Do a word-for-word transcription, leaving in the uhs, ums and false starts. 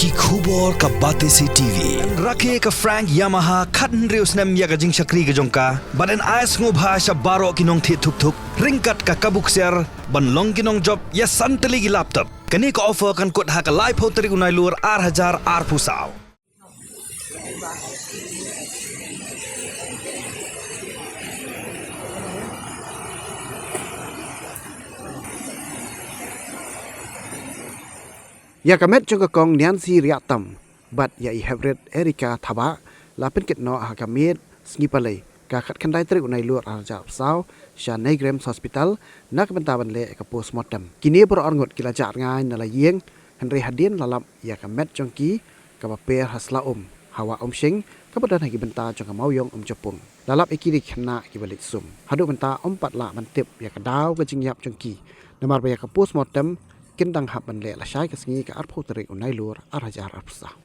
Ki khubor ka Batesi T V. Rakhe ka Frank Yamaha khathynriew snem ïa ka jingshakri ka jong ka bad yn ai sngewbha sha baroh ki nongthied thuk thuk ryngkat ka kabu ksiar ban long ki nongjop ïa san tylli ki laptop. Kane ka offer kan kut ha ka laiphew tarik u Nailur ar hajar arphew saw. Ïa ka met jong ka kong Niansi Riahtam bad ïa i heprit Erika Thabah la pynkit noh ha ka miet sngi Palei ka khatkhyndai tarik u Nailur ar hajar arphew saw sha Naigrams Hospital na ka bynta ban leh ka postmortem. Kine baroh arngut ki la jah rngai na la ïing, hynrei hadien la lap ïa ka met jong ki kaba per ha Sla Um, ha Wah Umshing, kaba don ha ki bynta jong ka Mawiong Umjapung. La lap ïa ki da ki khynnah kiba leit sum. Haduh mynta ym pat lah ban tip ïa ka daw ka jingïap jong ki, namar ba ïa ka postmortem kin dang hap ban leh lashai ka sngi ka arphew tarik u Nailur ar hajar arphew saw.